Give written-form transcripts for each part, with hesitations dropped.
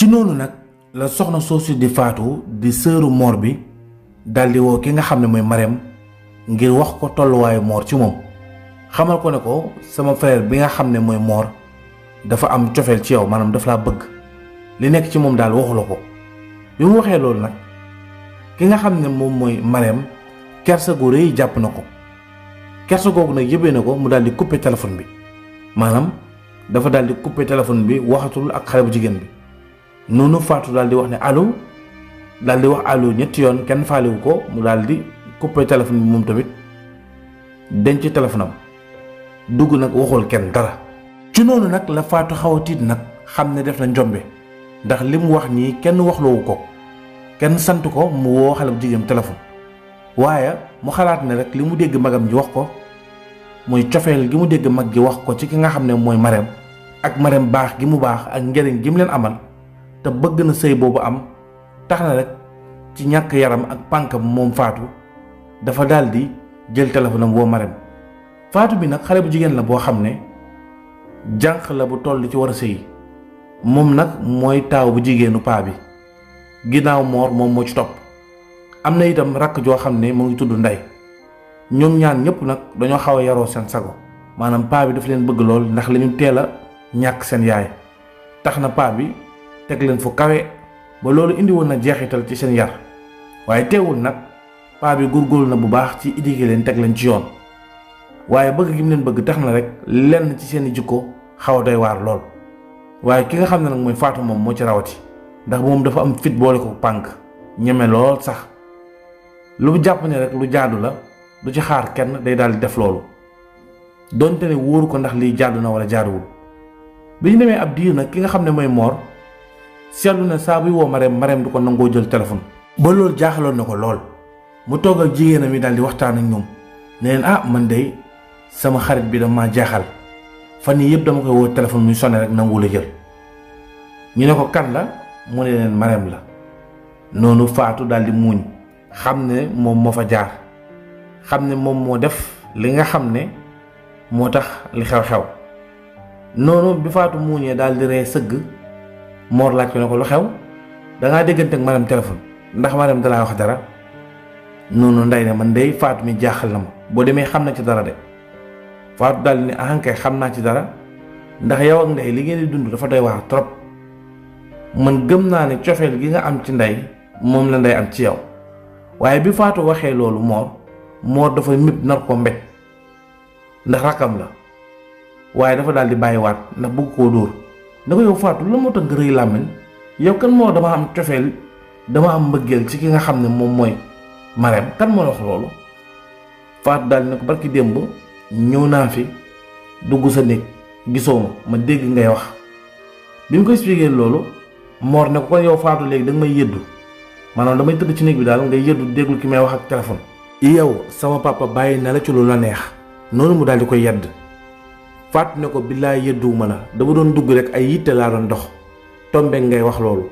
noonu nag la soxna soosu di Faatu di sëru Mor bi daldi woo ki nga xam ne mooy Marème ngir wax ko tolluwaayu Mor ci moom xamal ko ne ko sama frère bi nga xam ne mooy Mor dafa am cofeel ci yow maanaam dafa laa bëgg li nekk ci moom daal waxu la ko. bi mu waxee loolu nag ki nga xam ne moom mooy Marème kersa gu rëy jàpp na ko kersa googu nag yëbee na ko mu daal di couper téléphone bi maanaam dafa daal di couper téléphone bi waxatul ak xale bu jigéen bi noonu Faatu daal di wax ne allo daal di wax allo ñetti yoon kenn faalewu ko mu daal di couper téléphone bi moom tamit denc téléphone am dugg nag waxul kenn dara. ci noonu nag la Faatu xaw a tiit nag xam ne def na njombe ndax li mu wax nii kenn waxloowu ko kenn sant ko mu woo xale bu jigéen téléphone waaye mu xalaat ne rek li mu dégg magam ji wax ko mooy cofeel gi mu dégg mag ji wax ko ci ki nga xam ne mooy Marème ak Marème baax gi mu baax ak njëriñ gi mu leen amal te bëgg na sëy boobu am tax na rek ci ñàkk yaram ak pànkam moom Faatu dafa daal di jël téléphone am woo Marème. Faatu bi nag xale bu jigéen la boo xam ne jànq la bu toll ci war a sëyi moom nag mooy taaw bu jigéenu paa bi ginnaaw Mor moom moo ci topp am na itam rakk joo xam ne mu ngi tudd Ndey ñoom ñaan ñëpp nag dañoo xaw a yaroo seen sago maanaam paa bi dafa leen bëgg lool ndax li ñu teel a ñàkk seen yaay tax na paa bi teg leen fu kawe ba loolu indi woon na jeexital ci seen yar waaye teewul nag paa bi góorgóorlu na bu baax ci éduquer leen teg leen ci yoon waaye bëgg gi mu leen bëgg tax na rek lenn ci seeni jikko xaw a doy waar lool. waaye ki nga xam ne nag mooy Faatu moom moo ci rawati ndax moom dafa am fit boole ko pànk ñeme lool sax lu mu jàpp ne rek lu jaadu la du ci xaar kenn day daal di def loolu donte ne wóoru ko ndax lii jaadu na wala jaaduwul. bi ñu demee ab diir nag ki nga xam ne mooy Mor seetlu na saa buy woo Marème du ko nangoo jël téléphone. ba loolu jaaxaloon na ko lool mu toog ak jigéenam yi daal di waxtaan ak ñoom ne leen man de sama xarit bi dama jaaxal. fan yii yëpp dama koy woo téléphone muy sonné rek nangu la jël ñu ne ko kan la mu ne leen Marème la noonu Faatu daal di muuñ xam ne moom moo fa jaar xam ne moom moo def li nga xam ne moo tax li xew-xew noonu bi Faatu muuñee daal di ree sëgg Mor laaj ko ne ko lu xew dangaa déggante ak Marème téléphone ndax Marème dalaa wax dara noonu Ndey ne man dey Faatu mi jaaxal na ma boo demee xam na ci dara de. Faatu daal ne ahankay xam naa ci dara ndax yow ak Ndey li ngeen di dund dafa doy waar trop man gëm naa ne cofeel gi nga am ci Ndey moom la Ndey am ci yow waaye bi Faatu waxee loolu Mor dafa mépp nar ko mbéj ndax rakkam la waaye dafa daal di bàyyiwaat ndax bëgg koo dóor da ko yow Faatu la moo tax nga rëy làmmiñ yow kan moo dama am cofeel dama am mbëggeel ci ki nga xam ne moom mooy Marème kan moo la wax loolu Faatu daal ne ko barki démb ñëw naa fi dugg sa néeg gisoo ma dégg ngay wax bi mu ko expliqué loolu Mor ne ko kon yow Faatu léegi da nga may yëddu maanaam damay tëdd ci néeg bi daal ngay yëddu déggul ki may wax ak téléphone. yow sama papa bàyyi na la ci lu la neex noonu mu daal di koy yedd Faatu ne ko billaay yëdduwuma la dama doon dugg rek ay yitte laa doon dox tombeek ngay wax loolu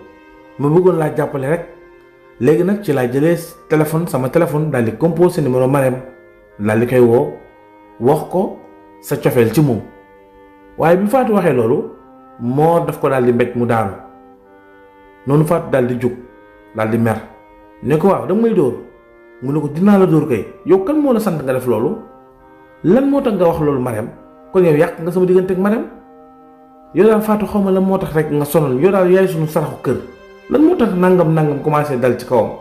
ma bëggoon laa jàppale rek léegi nag ci laa jëlee téléphone sama téléphone daal di composé numéro Marème daal di koy woo. wax ko sa cofeel ci moom waaye bi Faatu waxee loolu Mor daf ko daal di mbéj mu daanu noonu Faatu daal di jóg daal di mer ne ko waaw danga may dóor mu ne ko dinaa la dóor kay yow kan moo la sant nga def loolu lan moo tax nga wax loolu Marème kon yow yàq nga sama diggante ak Marème yow daal Faatu xaw ma lan moo tax rek nga sonal yow daal yaay sunu saraxu kër lan moo tax nangam commencé dal ci kawam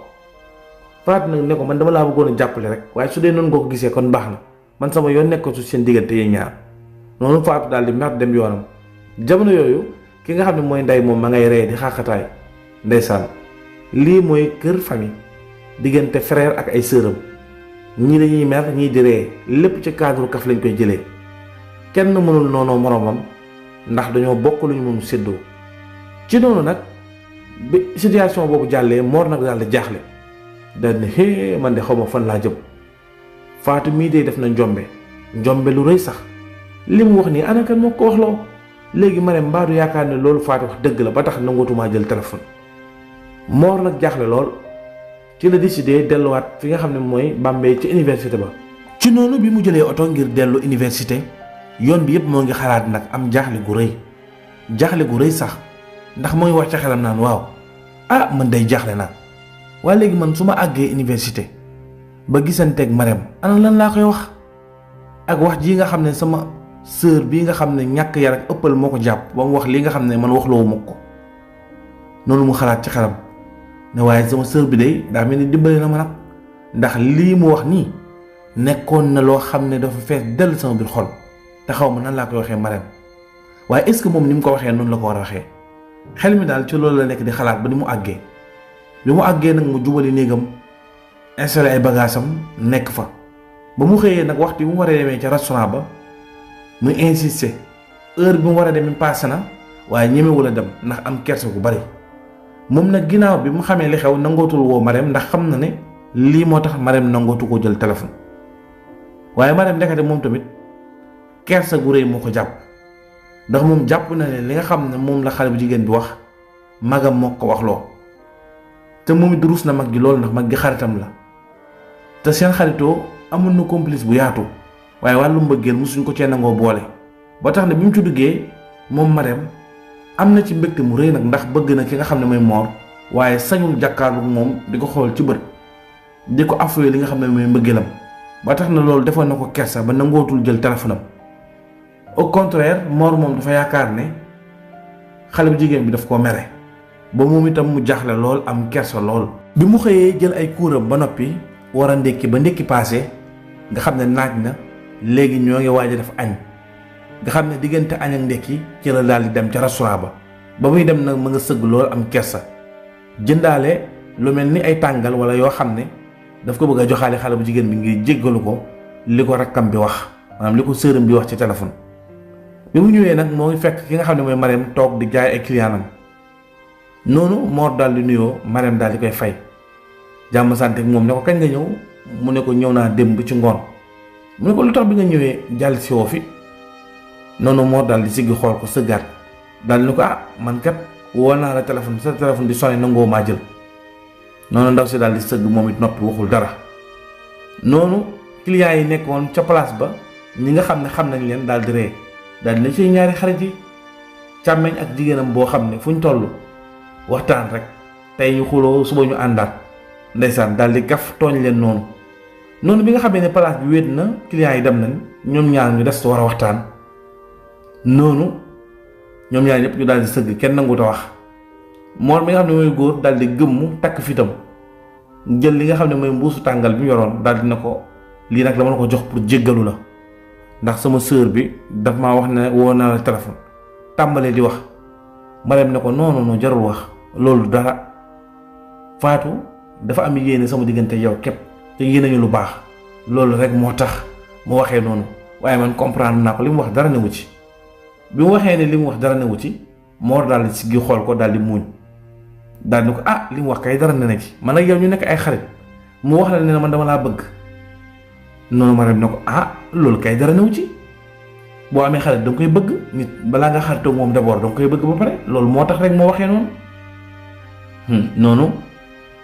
Faatu nag ne ko man dama laa bëggoon a jàppale rek waaye su dee noonu nga ko gisee kon baax na man sama yoon nekkatu seen diggante yi ñaar noonu Faatu daal di mer dem yoonam jamono yooyu ki nga xam ne mooy Ndey moom ma ngay ree di xaaxataay ndeysaan lii mooy kër famille diggante frère ak ay sœuram ñii dañuy mer ñii di ree lépp ci cadre kaf lañ koy jëlee kenn mënul noonoo moromam ndax dañoo bokk lu ñu moom séddoo ci noonu nag bi situation boobu jàllee Mor nag daal di jaaxle daal ne hee man de xaw ma fan laa jëm Faatu mii de def na njombe lu rëy sax li mu wax nii ana kan moo ko wax loo léegi Marème mbaa du yaakaar ne loolu Faatu wax dëgg la ba tax nangootumaa jël téléphone. Mor nag jaaxle lool ci la décidé delluwaat fi nga xam ne mooy Bambey ci université ba. ci noonu bi mu jëlee oto ngir dellu université yoon bi yëpp moo ngi xalaat nag am jaaxle gu rëy sax ndax mooy wax ca xelam naan waaw man day jaaxle naa waaye léegi man su ma àggee université ba gisanteeg Marème ana lan laa koy wax ak wax ji nga xam ne sama sœur bii nga xam ne ñàkk yar ak ëppal moo ko jàpp ba mu wax li nga xam ne man wax loowu ma ko noonu mu xalaat ci xelam ne waaye sama sœur bi day daa mel ni dimbali na ma nag ndax lii mu wax nii nekkoon na loo xam ne dafa fees dell sama biir xol te xaw ma nan laa koy waxee Marème waaye est-ce que moom ni mu ko waxee noonu la ko war a waxee xel mi daal ci loolu la nekk di xalaat ba ni mu àggee bi mu àggee nag mu jubali néegam installé ay bagages am nekk fa ba mu xëyee nag waxtu bi mu war a demee ca restaurant ba muy insister heure bi mu war a demee passé na waaye ñemewul a dem ndax am kersa gu bari moom nag ginnaaw bi mu xamee li xew nangootul woo Marème ndax xam na ne lii moo tax Marème nangootu ko jël téléphone waaye Marème ndekete moom tamit kersa gu rëy moo ko jàpp ndax moom jàpp na ne li nga xam ne moom la xale bu jigéen bi wax magam moo ko wax loo te moom it ruus na mag gi loolu ndax mag gi xaritam la te seen xaritoo amul na complice bu yaatu waaye wàllu mbëggeel mosuñ ko cee nangoo boole ba tax ne bi mu ci duggee moom Marème am na ci mbégte mu rëy nag ndax bëgg na ki nga xam ne mooy Mor waaye sañul jàkkaarlu moom di ko xool ci bët di ko affoyé li nga xam ne mooy mbëggeelam ba tax na loolu defoon na ko kersa ba nangootul jël téléphone am au contraire Mor moom dafa yaakaar ne xale bu jigéen bi daf koo mere ba moom itam mu jaaxle lool am kersa lool. bi mu xëyee jël ay kuuram ba noppi war a ndékki ba ndékki paase nga xam ne naaj na léegi ñoo ngi waaj a def añ nga xam ne diggante añ ak ndékki ci la daal di dem ca restaurant ba muy dem nag ma nga sëgg lool am kersa jëndaale lu mel ni ay tàngal wala yoo xam ne daf ko bëgg a joxaale xale bu jigéen bi ngir jéggalu ko li ko rakkam bi wax maanaam li ko sërëm bi wax ci téléphone. bi mu ñëwee nag moo ngi fekk ki nga xam ne mooy Marème toog di jaay ay clientam noonu Mor daal di nuyoo Marème daal di koy fay jàmm sant ak moom ne ko kañ nga ñëw mu ne ko ñëw naa démb ci ngoon mu ne ko lu tax bi nga ñëwee jàll si woo fi noonu Mor daal di siggi xool ko sëggaat daal di ne ko man kat woo naa la téléphone sa téléphone di sonné nangoo maa jël noonu ndaw si daal di sëgg moom it noppi waxul dara noonu clients yi nekkoon ca place ba ñi nga xam ne xam nañ leen daal di ree daal dina ci ñaari xarit yi càmmeñ ak jigéenam boo xam ne fu ñu toll waxtaan rek tey ñu xuloo suba ñu àndaat ndeysaan daal di gaf tooñ leen noonu bi nga xamee ne place bi wéet na clients yi dem nañ ñoom ñaar ñu des war a waxtaan noonu ñoom ñaar ñëpp ñu daal di sëgg kenn nangu ta wax Mor mi nga xam ne mooy góor daal di gëmmu takk fitam jël li nga xam ne mooy mbuusu tàngal bi mu yoroon daal di na ko lii nag dama la ko jox pour jéggalu la ndax sama sœur bi daf maa wax ne woo naa la téléphone tàmbalee di wax Marème ne ko non jarul wax loolu dara Fatou dafa am yéene sama diggante yow képp te yéene ñu lu baax loolu rek moo tax mu waxee noonu waaye man comprendre naa ko li mu wax dara newu ci bi mu waxee ne li mu wax dara newu ci Mor daal di siggi xool ko daal di muuñ daal di ne ko li mu wax kay dara ne na ci man ak yow ñu nekk ay xarit mu wax la ne man dama laa bëgg noonu Marème ne ko loolu kay dara newu ci boo amee xarit danga koy bëgg nit balaa nga xaritoo moom d'abord danga koy bëgg ba pare loolu moo tax rek moo waxee noonu noonu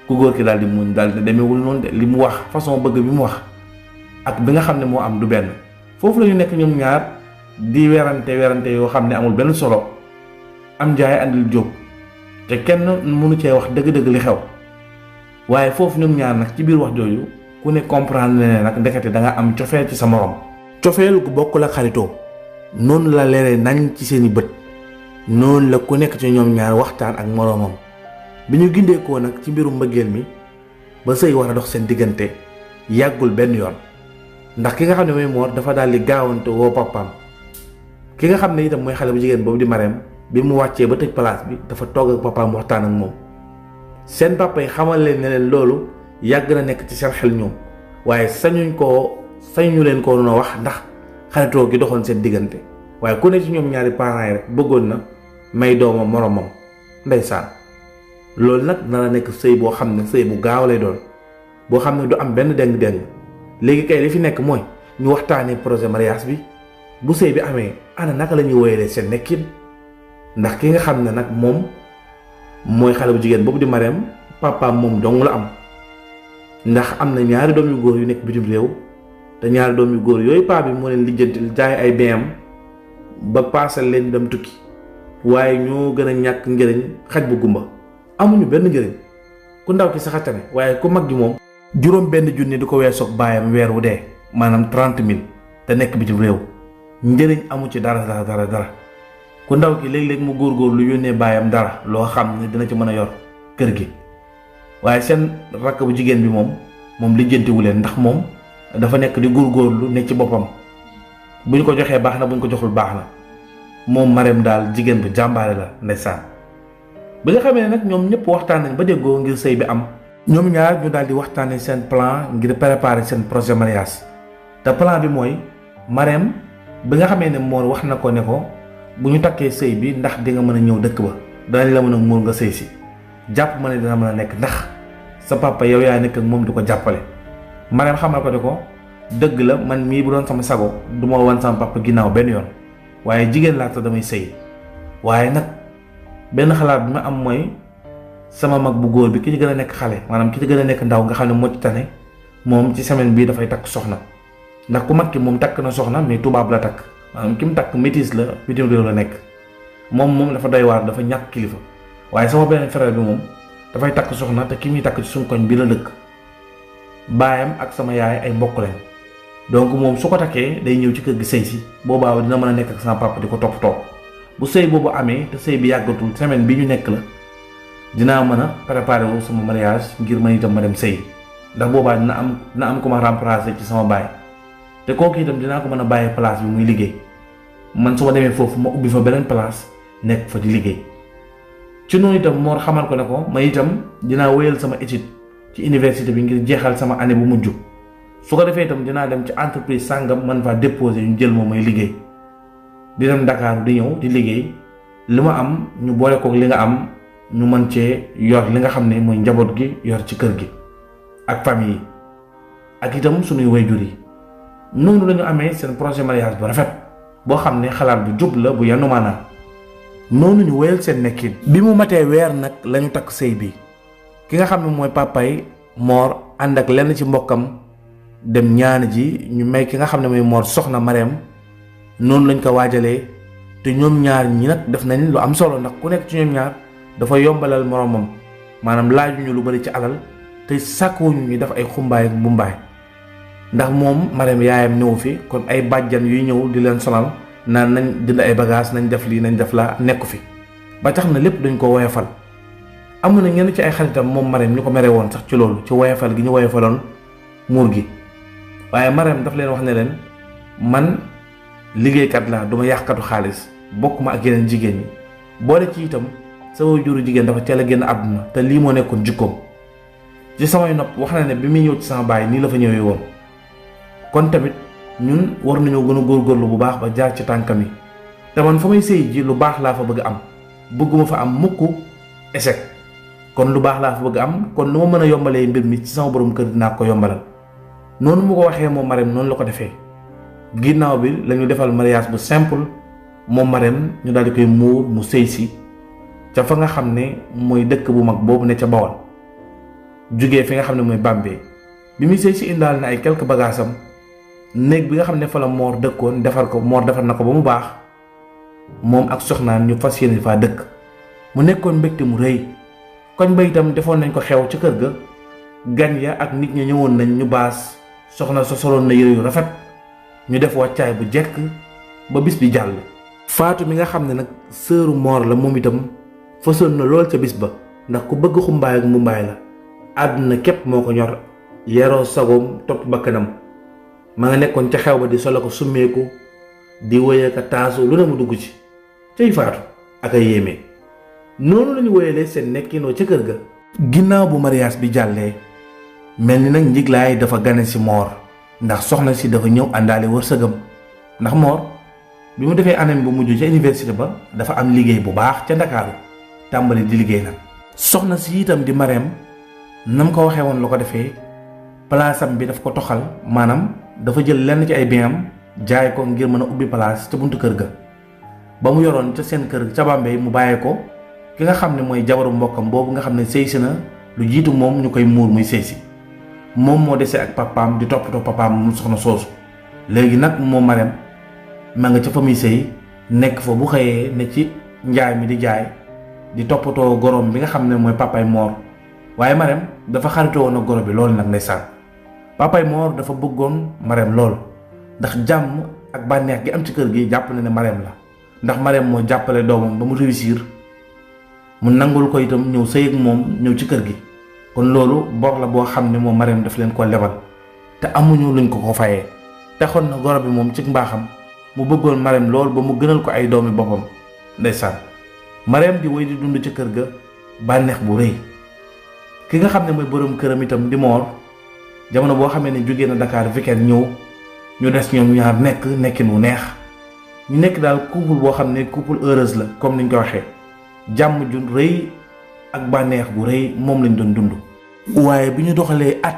ku góor ki daal di muñ daal di demeewul noonu de li mu wax façon bëgg bi mu wax ak bi nga xam ne moo am du benn foofu la ñu nekk ñoom ñaar di werante yoo xam ne amul benn solo am njaay andil jóg te kenn mënu cee wax dëgg-dëgg li xew waaye foofu ñoom ñaar nag ci biir wax jooju ku ne comprendre ne nag ndekete da nga am cofeel ci sa morom cofeel gu bokkul ak xaritoo noonu la leeree nañ ci seeni bët noonu la ku nekk ci ñoom ñaar waxtaan ak moroomam bi ñu gindeekoo nag ci mbirum mbëggeel mi ba sëy war a dox seen diggante yàggul benn yoon ndax ki nga xam ne mooy Mor dafa daal di gaawante woo papaam ki nga xam ne itam mooy xale bu jigéen boobu di Marème bi mu wàccee ba tëj place bi dafa toog ak papaam waxtaan ak moom seen papa yi xamal leen ne leen loolu yàgg na nekk ci seen xel ñoom waaye sañu leen ko noonu wax ndax xaritoo gi doxoon seen diggante waaye ku ne ci ñoom ñaari parents yi rek bëggoon na may doomam moromam ndeysaan loolu nag na la nekk sëy boo xam ne sëy bu gaaw lay doon boo xam ne du am benn déng-déng léegi kay li fi nekk mooy ñu waxtaanee projet mariage bi bu sëy bi amee ana naka la ñuy woyalee seen nekkin ndax ki nga xam ne nag moom mooy xale bu jigéen boobu di Marème papaam moom dong la am ndax am na ñaari doom yu góor yu nekk bitim réew te ñaari doom yu góor yooyu paa bi moo leen lijjanti jaay ay biens ba paasal leen dem tukki waaye ñoo gën a ñàkk njëriñ xaj bu gumba amuñu benn njëriñ ku ndaw ki sax a tane waaye ku mag ji moom juróom benn junni di ko weesoog baayam weer wu dee maanaam 30 000 te nekk bitim réew njëriñ amu ci dara ku ndaw ki léeg-léeg mu góorgóorlu yónnee baayam dara loo xam ne dina ci mën a yor kër gi waaye seen rakk bu jigéen bi moom lijjantiwu leen ndax moom dafa nekk di góorgóorlu ne ci boppam bu ñu ko joxee baax na bu ñu ko joxul baax na moom Marème daal jigéen bu jàmbaare la ndeysaan. bi nga xamee ne nag ñoom ñëpp waxtaan nañ ba déggoo ngir sëy bi am ñoom ñaar ñu daal di waxtaanee seen plan ngir préparer seen projet mariage te plan bi mooy Marème bi nga xamee ne Mor wax na ko ne ko bu ñu takkee sëy bi ndax di nga mën a ñëw dëkk ba danañ la mën a muur nga sëy si jàpp ma ne dina mën a nekk ndax sa papa yow yaa nekk ak moom di ko jàppale. Marème xamal ko ne ko dëgg la man mii bu doon sama sago du ma wan sama papa ginnaaw benn yoon waaye jigéen laa tax damay sëy waaye nag benn xalaat bi ma am mooy sama mag bu góor bi ki ci gën a nekk xale maanaam ki ci gën a nekk ndaw nga xam ne moo ci tane moom ci semaine bii dafay takk soxna ndax ku mag ki moom takk na soxna mais tubaab la takk maanaam ki mu takk métis la bitim réew la nekk moom dafa doy waar dafa ñàkk kilifa waaye sama beneen frère bi moom dafay takk soxna te ki muy takk ci suñu koñ bi la dëkk baayam ak sama yaay ay mbokk lañ donc moom su ko takkee day ñëw ci kër gi sëy si boobaa dina mën a nekk ak sama papa di ko toppatoo bu sëy boobu amee te sëy bi yàggatul semaine bi ñu nekk la dinaa mën a préparer wu sama mariage ngir man itam ma dem sëy ndax boobaa dina am ku ma remplacer ci sama baay te kooku itam dinaa ko mën a bàyyee place bi muy liggéey man su ma demee foofu ma ubbi fa beneen place nekk fa di liggéey ci noonu itam Mor xamal ko ne ko ma itam dinaa wéyal sama étude ci université bi ngir jeexal sama année bu mujj su ko defee itam dinaa dem ci entreprise sàngam man faa déposer ñu jël ma may liggéey di dem Dakar di ñëw di liggéey li ma am ñu boole kook li nga am ñu mën cee yor li nga xam ne mooy njaboot gi yor ci kër gi ak famille yi ak itam suñuy wayjur yi noonu la ñu amee seen projet mariage bu rafet boo xam ne xalaat bu jub la bu yanu maanaam noonu ñu wéyal seen nekkin. bi mu matee weer nag la ñu takk sëy bi ki nga xam ne mooy papay Mor ànd ak lenn ci mbokkam dem ñaan ji ñu may ki nga xam ne mooy Mor soxna Marème noonu lañ ko waajalee te ñoom ñaar ñi nag def nañ lu am solo ndax ku nekk ci ñoom ñaar dafa yombalal moromam maanaam laajuñu lu bari ci alal te sàkkuwuñu ñu def ay xumbaay ak mbumbaay ndax moom Marème yaayam ñëw fi kon ay bàjjan yuy ñëw di leen sonal naan nañ jënd ay bagage nañ def lii nañ def la nekku fi ba tax na lépp dañ ko woyofal. amoon na ñenn ci ay xaritam moom Marème ñu ko mere woon sax ci loolu ci woyofal gi ñu woyofaloon muur gi waaye Marème daf leen wax ne leen man liggéeykat laa duma yàqkatu xaalis bokkuma ak yeneen jigéen ñi boole ci itam sama juru jigéen dafa teel a génn àdduna te lii moo nekkoon jikkoom ci samay nopp wax na ne bi muy ñëw ci sama baay nii la fa ñëwee woon kon tamit ñun war nañoo gën a góorgóorlu bu baax ba jaar ci tànkam yi te man fa may sëy ji lu baax laa fa bëgg am bëgguma fa am mukk échec kon lu baax laa fa bëgg am kon nu ma mën a yombalee mbir mi ci sama borom kër dinaa ko yombalal noonu mu ko waxee moom Marème noonu la ko defee ginnaaw bi la ñu defal mariage bu simple moom Marème ñu daal di koy muur mu sëy si ca fa nga xam ne mooy dëkk bu mag boobu ne ca Bawol jugee fi nga xam ne mooy Bambey bi muy sëy si indaal na ay quelques bagages am néeg bi nga xam ne fa la Mor dëkkoon defar ko Mor defar na ko ba mu baax moom ak soxnaan ñu fas yéene faa dëkk mu nekkoon mbégte mu rëy koñ ba itam defoon nañ ko xew ca kër ga gan ya ak nit ñi ñëwoon nañ ñu baas soxna sa soloon na yére yu rafet ñu def wàccaay bu jekk ba bis bi jàll. Faatu mi nga xam ne nag sëru Mor la moom itam fësoon na lool ca bis ba ndax ku bëgg xumbaay ak mumbaay la àdduna képp moo ko ñor yaroo sagoom topp bakkanam ma nga nekkoon ca xew ba di solo ko summeeku di wëy ka taasu lu ne mu dugg ci cay Faatu ak a yéeme. noonu lañu wéyalee seen nekkinoo ca kër ga. ginnaaw bu mariage bi jàllee mel ni nag njiglaay dafa gane si Mor ndax soxna si dafa ñëw àndaale wërsëgam ndax Mor bi mu defee année bu mujj ca université ba dafa am liggéey bu baax ca Ndakaaru tàmbali di liggéey nag. soxna si itam di Marème nam ko waxee woon la ko defee palaasam bi daf ko toxal maanaam dafa jël lenn ci ay bienam jaay ko ngir mën a ubbi place ca buntu kër ga ba mu yoroon ca seen kër ca Bambey mu bàyyee ko ki nga xam ne mooy jabaru mbokkam boobu nga xam ne sëy si na lu jiitu moom ñu koy muur muy sëy si moom moo desee ak papaam di toppatoo papaam mu soxna soosu léegi nag moom Marème ma nga ca fa muy sëy nekk fa bu xëyee ne ci njaay mi di jaay di toppatoo gorom bi nga xam ne mooy papay Mor waaye Marème dafa xaritoo woon ak goro bi loolu nag ndeysaan papay Mor dafa bëggoon Marème lool ndax jàmm ak bànneex gi am ci kër gi jàpp na ne Marème la ndax Marème moo jàppale doomam ba mu réussir mu nangul ko itam ñëw sëy ak moom ñëw ci kër gi kon loolu bor la boo xam ne moom Marème daf leen ko lebal te amuñu luñ ko fayee taxoon na goro bi moom ci mbaaxam mu bëggoon Marème lool ba mu gënal ko ay doomi boppam ndeysaan Marème di wéy di dund ci kër ga bànneex bu rëy ki nga xam ne mooy borom këram itam di Mor jamono boo xamee ne jógee na Dakar weekend ñëw ñu des ñoom ñaar nekkin wu neex ñu nekk daal couple boo xam ne couple heureuse la comme niñ ko waxee jàmm ju rëy ak bànneex bu rëy moom lañ doon dund. waaye bi ñu doxalee at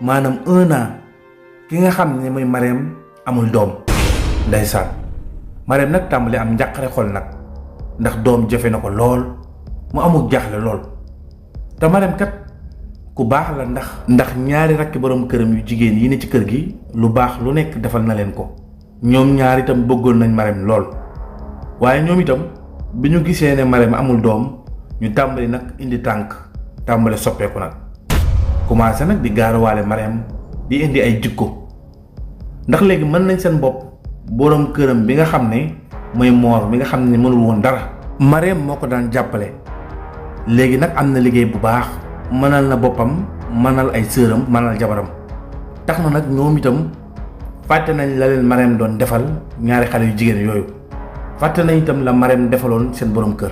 maanaam 1 an ki nga xam ne mooy Marème amul doom ndeysaan Marème nag tàmbali am njàqare xol nag ndax doom jafe na ko lool mu amul jaaxle lool te Marème kat ku baax la ndax ñaari rakki borom këram yu jigéen yi ne ci kër gi lu baax lu nekk defal na leen ko ñoom ñaar itam bëggoon nañ Marème lool waaye ñoom itam bi ñu gisee ne Marème amul doom ñu tàmbali nag indi tànk tàmbali soppeeku nag commencé nag di gaaruwaale Marème di indi ay jikko ndax léegi mën nañ seen bopp borom këram bi nga xam ne mooy Mor bi nga xam ne mënul woon dara Marème moo ko daan jàppale léegi nag am na liggéey bu baax mënal na boppam mënal ay sëram mënal jabaram tax na nag ñoom itam fàtte nañ la leen Marème doon defal ñaari xale yu jigéen yooyu fàtte nañ itam la Marème defaloon seen borom kër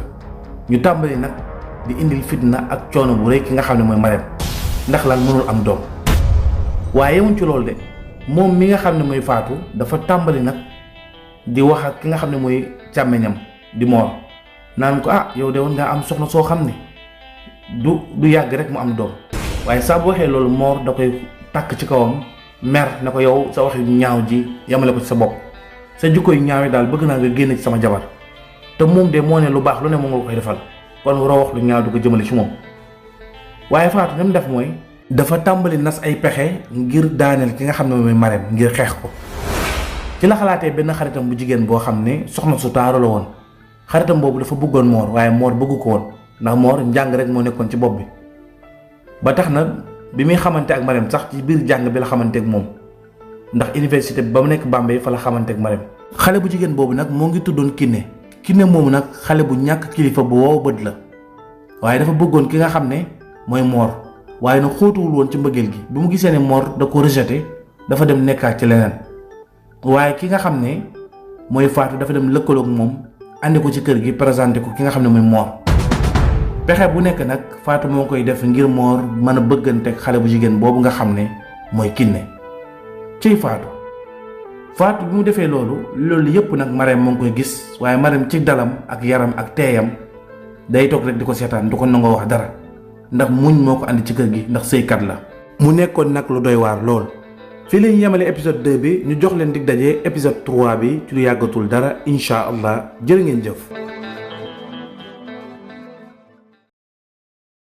ñu tàmbali nag di indil fitna ak coono bu rëy ki nga xam ne mooy Marème ndax lan mënul am doom waaye yemuñ ci loolu de moom mi nga xam ne mooy Fatou dafa tàmbali nag di wax ak ki nga xam ne mooy càmmeñam di Mor naan ko yow de woon nga am soxna soo xam ne du yàgg rek mu am doom waaye saa bu waxee loolu Mor da koy tàkk ci kawam mer na ko yow sa waxi ñaaw ji yamale ko ci sa bopp sa jikko yu ñaaw yi daal bëgg naa nga génn ci sama jabar te moom de moo ne lu baax lu ne moom nga koy defal kon waroo wax lu ñaaw du ko jëmale ci moom waaye Fatou ni mu def mooy dafa tàmbali nas ay pexe ngir daaneel ki nga xam ne mooy Marème ngir xeex ko ci la xalaatee benn xaritam bu jigéen boo xam ne soxna su taaru la woon xaritam boobu dafa bëggoon Mor waaye Mor bëggu ko woon ndax Mor njàng rek moo nekkoon ci bopp bi ba tax na bi muy xamante ak Marème sax ci biir jàng bi la xamante ak moom ndax université ba mu nekk Bambey fa la xamante ak Marème xale bu jigéen boobu nag moo ngi tuddoon Kiné moomu nag xale bu ñàkk kilifa bu wow bët la waaye dafa bëggoon ki nga xam ne mooy Mor waaye nag xóotuwul woon ci mbëggeel gi bi mu gisee ne Mor da ko rejeté dafa dem nekkaat ci leneen waaye ki nga xam ne mooy Fatou dafa dem lëkkaloog moom andi ko ci kër gi présenté ko ki nga xam ne mooy Mor pexe bu nekk nag Fatou moo koy def ngir Mor mën a bëggante xale bu jigéen boobu nga xam ne mooy Kiné ciy Fatou bi mu defee loolu yëpp nag Marème moo ngi koy gis waaye Marème ci dalam ak yaram ak teeyam day toog rek di ko seetaan du ko nangoo wax dara ndax muñ moo ko andi ci kër gi ndax sëykat la mu nekkoon nag lu doy waar lool. fii la ñu yemale épisode 2 bi ñu jox leen dig daje épisode 3 bi ci lu yàggatul dara incha allah jërë ngeen jëf.